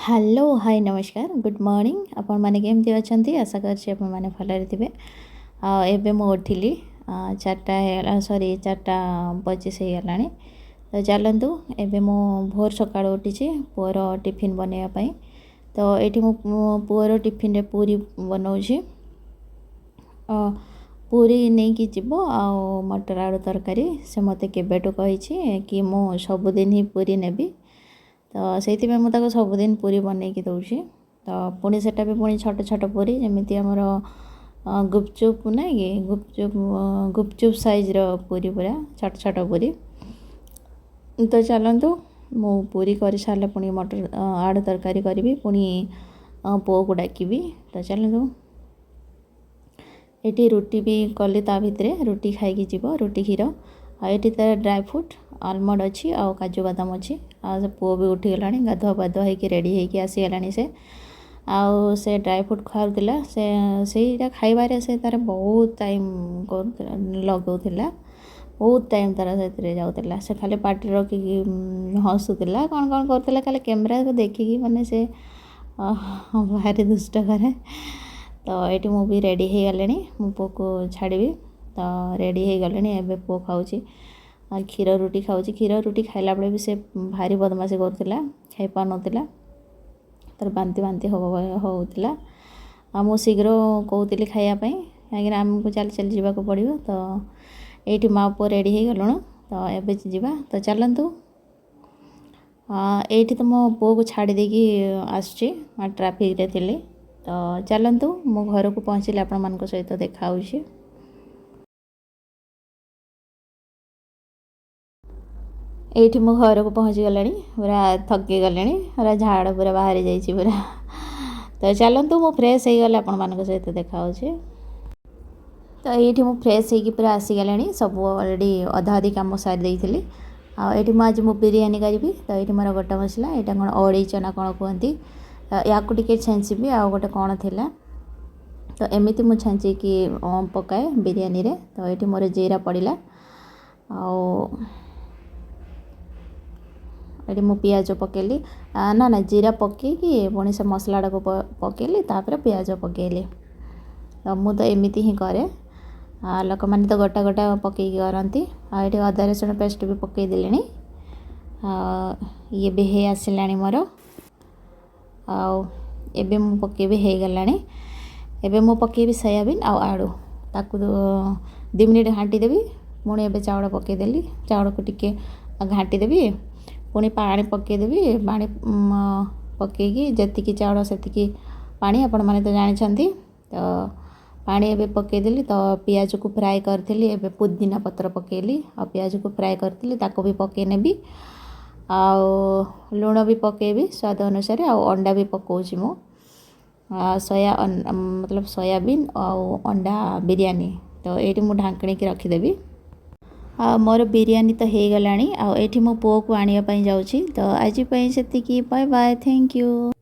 Hello, high, ନମସ୍କାର, good morning. ଆପଣମାନେ କେମିତି ଅଛନ୍ତି? ଆଶା କରୁଛି ଆପଣମାନେ ଭଲରେ ଥିବେ। ଆଉ ଏବେ ମୁଁ ଉଠିଲି, 4ଟା ହେଇଗଲା, ସରି, 4:25 ହେଇଗଲାଣି। ତ ଚାଲନ୍ତୁ, ଏବେ ମୁଁ ଭୋର ସକାଳୁ ଉଠିଛି ପୁଅର ଟିଫିନ୍ ବନେଇବା ପାଇଁ। ତ ଏଇଠି ମୁଁ ପୁଅର ଟିଫିନ୍ରେ ପୁରୀ ବନାଉଛି। ପୁରୀ ନେଇକି ଯିବ ଆଉ ମଟର ଆଳୁ ତରକାରୀ। ସେ ମୋତେ କେବେଠୁ କହିଛି କି ମୁଁ ସବୁଦିନ ହିଁ ପୁରୀ ନେବି। ତ ସେଇଥିପାଇଁ ମୁଁ ତାକୁ ସବୁଦିନ ପୁରୀ ବନେଇକି ଦେଉଛି। ତ ପୁଣି ସେଇଟା ବି ପୁଣି ଛୋଟ ଛୋଟ ପୁରୀ, ଯେମିତି ଆମର ଗୁପଚୁପ୍ ନାଇଁ କି, ଗୁପଚୁପ୍, ଗୁପଚୁପ୍ ସାଇଜ୍ର ପୁରୀ, ପୁରା ଛୋଟ ଛୋଟ ପୁରୀ। ତ ଚାଲନ୍ତୁ, ମୁଁ ପୁରୀ କରିସାରିଲେ ପୁଣି ମଟର ଆଳୁ ତରକାରୀ କରିବି, ପୁଣି ପୁଅକୁ ଡାକିବି। ତ ଚାଲନ୍ତୁ, ଏଠି ରୁଟି ବି କଲି, ତା ଭିତରେ ରୁଟି ଖାଇକି ଯିବ, ରୁଟି କ୍ଷୀର। ଆଉ ଏଠି ତାର ଡ୍ରାଏ ଫ୍ରୁଟ୍ ଆଲମଣ୍ଡ ଅଛି ଆଉ କାଜୁ ବାଦାମ ଅଛି। ଆଉ ସେ ପୁଅ ବି ଉଠିଗଲାଣି, ଗାଧୁଆ ପାଧୁଆ ହେଇକି ରେଡ଼ି ହେଇକି ଆସିଗଲାଣି ସେ। ଆଉ ସେ ଡ୍ରାଏ ଫ୍ରୁଟ୍ ଖାଉଥିଲା। ସେ ସେଇଟା ଖାଇବାରେ ସେ ତାର ବହୁତ ଟାଇମ୍ କରୁଥିଲା, ଲଗାଉଥିଲା, ବହୁତ ଟାଇମ୍ ତାର ସେଥିରେ ଯାଉଥିଲା। ସେ ଖାଲି ପାଟିରେ ରଖିକି ହସୁଥିଲା, କ'ଣ କ'ଣ କରୁଥିଲା ଖାଲି କ୍ୟାମେରାକୁ ଦେଖିକି। ମାନେ ସେ ଭାରି ଦୁଷ୍ଟ କରେ। ତ ଏଇଠି ମୁଁ ବି ରେଡ଼ି ହେଇଗଲିଣି, ମୁଁ ପୁଅକୁ ଛାଡ଼ିବି। ତ ରେଡ଼ି ହେଇଗଲିଣି। ଏବେ ପୁଅ ଖାଉଛି, କ୍ଷୀର ରୁଟି ଖାଉଛି। କ୍ଷୀର ରୁଟି ଖାଇଲା ବେଳେ ବି ସେ ଭାରି ବଦମାସି କରୁଥିଲା, ଖାଇପାରୁନଥିଲା, ତାର ବାନ୍ତି ବାନ୍ତି ହେବ ହେଉଥିଲା। ଆଉ ମୁଁ ଶୀଘ୍ର କହୁଥିଲି ଖାଇବା ପାଇଁ, କାହିଁକିନା ଆମକୁ ଚାଲି ଚାଲି ଯିବାକୁ ପଡ଼ିବ। ତ ଏଇଠି ମା ପୁଅ ରେଡ଼ି ହେଇଗଲୁଣୁ, ତ ଏବେ ଯିବା। ତ ଚାଲନ୍ତୁ, ଏଇଠି ତ ମୋ ପୁଅକୁ ଛାଡ଼ି ଦେଇକି ଆସୁଛି, ଟ୍ରାଫିକ୍ରେ ଥିଲି। ତ ଚାଲନ୍ତୁ, ମୁଁ ଘରକୁ ପହଞ୍ଚିଲେ ଆପଣମାନଙ୍କ ସହିତ ଦେଖା ହେଉଛି। ଏଇଠି ମୁଁ ଘରକୁ ପହଞ୍ଚିଗଲିଣି, ପୁରା ଥକି ଗଲିଣି, ପୁରା ଝାଳ ପୁରା ବାହାରି ଯାଇଛି ପୁରା। ତ ଚାଲନ୍ତୁ, ମୁଁ ଫ୍ରେଶ୍ ହେଇଗଲେ ଆପଣମାନଙ୍କ ସହିତ ଦେଖା ହେଉଛି। ତ ଏଇଠି ମୁଁ ଫ୍ରେଶ୍ ହେଇକି ପୁରା ଆସିଗଲିଣି, ସବୁ ଅଲରେଡ଼ି ଅଧା ଅଧି କାମ ସାରି ଦେଇଥିଲି। ଆଉ ଏଇଠି ମୁଁ ଆଜି ମୁଁ ବିରିୟାନୀ କରିବି। ତ ଏଇଠି ମୋର ଗୋଟା ମସଲା, ଏଇଟା କ'ଣ ଅଳେଇଚ ନା କ'ଣ କୁହନ୍ତି, ତ ୟାକୁ ଟିକେ ଛେଞ୍ଚିବି। ଆଉ ଗୋଟେ କ'ଣ ଥିଲା, ତ ଏମିତି ମୁଁ ଛେଞ୍ଚିକି ପକାଏ ବିରିୟାନୀରେ। ତ ଏଇଠି ମୋର ଜିରା ପଡ଼ିଲା ଆଉ ଏଠି ମୁଁ ପିଆଜ ପକାଇଲି। ନା ନା, ଜିରା ପକାଇକି ପୁଣି ସେ ମସଲାଟାକୁ ପକାଇଲି, ତାପରେ ପିଆଜ ପକାଇଲି। ତ ମୁଁ ତ ଏମିତି ହିଁ କରେ, ଲୋକମାନେ ତ ଗୋଟା ଗୋଟା ପକାଇକି କରନ୍ତି। ଆଉ ଏଠି ଅଦା ରସୁଣ ପେଷ୍ଟ ବି ପକାଇ ଦେଲିଣି। ଇଏ ବି ହେଇ ଆସିଲାଣି ମୋର। ଆଉ ଏବେ ମୁଁ ପକାଇବି, ହେଇଗଲାଣି, ଏବେ ମୁଁ ପକାଇବି ସୋୟାବିନ୍ ଆଉ ଆଳୁ। ତାକୁ 2 ମିନିଟ୍ ଘାଣ୍ଟି ଦେବି। ପୁଣି ଏବେ ଚାଉଳ ପକାଇଦେଲି, ଚାଉଳକୁ ଟିକେ ଘାଣ୍ଟି ଦେବି, ପୁଣି ପାଣି ପକାଇଦେବି। ପାଣି ପକାଇକି ଯେତିକି ଚାଉଳ ସେତିକି ପାଣି, ଆପଣମାନେ ତ ଜାଣିଛନ୍ତି। ତ ପାଣି ଏବେ ପକାଇଦେଲି। ତ ପିଆଜକୁ ଫ୍ରାଏ କରିଥିଲି, ଏବେ ପୁଦିନା ପତ୍ର ପକାଇଲି। ଆଉ ପିଆଜକୁ ଫ୍ରାଏ କରିଥିଲି, ତାକୁ ବି ପକାଇ ନେବି। ଆଉ ଲୁଣ ବି ପକାଇବି ସ୍ୱାଦ ଅନୁସାରେ। ଆଉ ଅଣ୍ଡା ବି ପକାଉଛି ମୁଁ, ସୋୟା ମତଲବ ସୋୟାବିନ୍ ଆଉ ଅଣ୍ଡା ବିରିୟାନୀ। ତ ଏଇଠି ମୁଁ ଢାଙ୍କିଣିକି ରଖିଦେବି। ଆଉ ମୋର ବିରିୟାନୀ ତ ହେଇଗଲାଣି। ଆଉ ଏଇଠି ମୋ ପୁଅକୁ ଆଣିବା ପାଇଁ ଯାଉଛି। ତ ଆଜି ପାଇଁ ସେତିକି, ବାଏ ବାଏ, thank you.